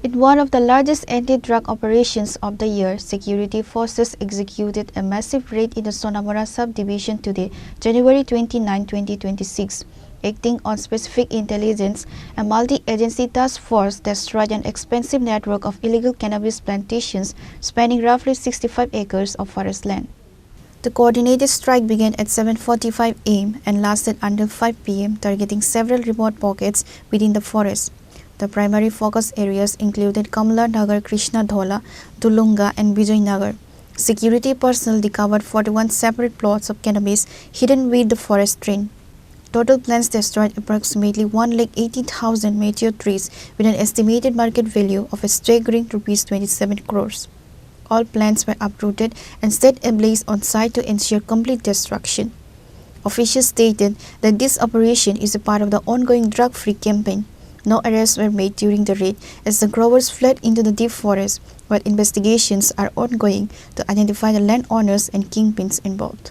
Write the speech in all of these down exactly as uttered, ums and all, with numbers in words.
In one of the largest anti-drug operations of the year, security forces executed a massive raid in the Sonamura subdivision today, January twenty-nine, twenty twenty-six. Acting on specific intelligence, a multi-agency task force destroyed an expansive network of illegal cannabis plantations spanning roughly sixty-five acres of forest land. The coordinated strike began at seven forty-five a m and lasted until five p m, targeting several remote pockets within the forest. The primary focus areas included Kamla Nagar, Krishna Dhola, Dulunga, and Vijay Nagar. Security personnel discovered forty-one separate plots of cannabis hidden within the forest ring. Total plants destroyed approximately one lakh eighty thousand mature trees with an estimated market value of a staggering rupees twenty-seven crores. All plants were uprooted and set ablaze on site to ensure complete destruction. Officials stated that this operation is a part of the ongoing drug-free campaign. No arrests were made during the raid as the growers fled into the deep forest, while investigations are ongoing to identify the landowners and kingpins involved.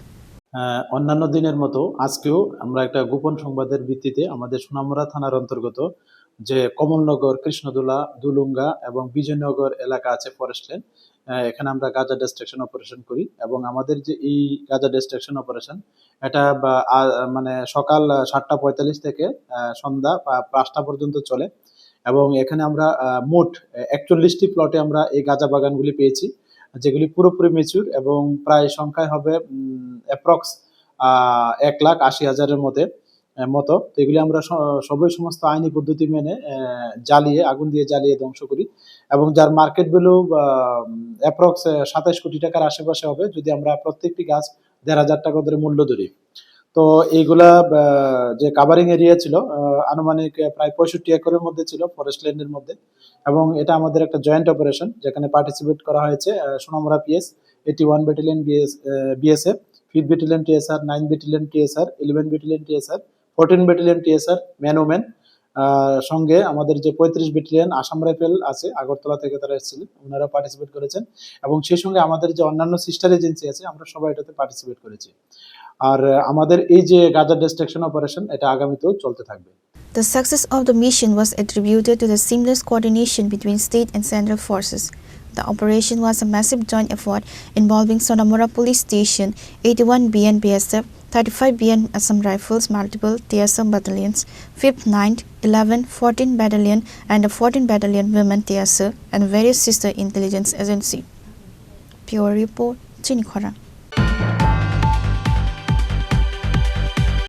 আহ, অন্যান্য দিনের মতো আজকেও আমরা একটা গোপন সংবাদের ভিত্তিতে আমাদের সোনামুড়া থানার অন্তর্গত যে কমলনগর, কৃষ্ণদোলা, দুলুঙ্গা এবং বিজয়নগর এলাকা আছে ফরেস্ট ল্যান্ড, আহ, এখানে আমরা গাঁজা ডিস্ট্রাকশন অপারেশন করি এবং আমাদের যে এই গাঁজা ডিস্ট্রাকশন অপারেশন, এটা বা, আ, মানে সকাল, আহ, সাতটা পঁয়তাল্লিশ থেকে, আহ, সন্ধ্যা পা-, পাঁচটা পর্যন্ত চলে এবং এখানে আমরা, আহ, মোট, আহ, একচল্লিশটি প্লটে আমরা এই গাঁজা বাগানগুলি পেয়েছি, যেগুলি পুরোপুরি ম্যাচিউর এবং প্রায় সংখ্যায় হবে, উম, অ্যাপ্রক্স, আহ, এক লাখ আশি হাজারের মধ্যে, আহ, মতো। তো এগুলি আমরা স-, সবই সমস্ত আইনি পদ্ধতি মেনে, আহ, জ্বালিয়ে, আগুন দিয়ে জ্বালিয়ে ধ্বংস করি এবং যার মার্কেট ভ্যালু, আহ, অ্যাপ্রক্স, আহ, সাতাইশ কোটি টাকার আশেপাশে হবে যদি আমরা প্রত্যেকটি গাছ দেড় হাজার টাকা করে মূল্য ধরি। তো এইগুলা, আহ, যে কাভারিং এরিয়া ছিল, আহ, আনুমানিক, আহ, প্রায় পঁয়ষট্টি একরের মধ্যে ছিল, ফরেস্ট ল্যান্ডের মধ্যে। এবং এটা আমাদের একটা জয়েন্ট অপারেশন, যেখানে পার্টিসিপেট করা হয়েছে, আহ, Sonamura PS, eighty one battalion BS, আহ, BSF, fifth battalion TSR, nine battalion TSR, eleven battalion TSR, fourteen battalion TSR, man woman, আহ, সঙ্গে আমাদের যে পঁয়ত্রিশ ব্যাটালিয়ন আসাম রাইফেল আছে, আগরতলা থেকে তারা এসেছিলেন, ওনারা পার্টিসিপেট করেছেন। এবং সেই সঙ্গে আমাদের যে অন্যান্য সিস্টার এজেন্সি আছে, আমরা সবাই এটাতে পার্টিসিপেট করেছি। আর, আহ, আমাদের এই যে গাজা ডিস্ট্রাকশন অপারেশন, এটা আগামীতেও চলতে থাকবে। The success of the mission was attributed to the seamless coordination between state and central forces. The operation was a massive joint effort involving Sonamura Police Station, eighty-one B N B S F, thirty-five B N Assam Rifles, multiple T S F battalions, fifth, ninth, eleventh, fourteenth Battalion, and the fourteenth Battalion Women T S F, and various sister intelligence agency. Bureau Report, Chini Khorang.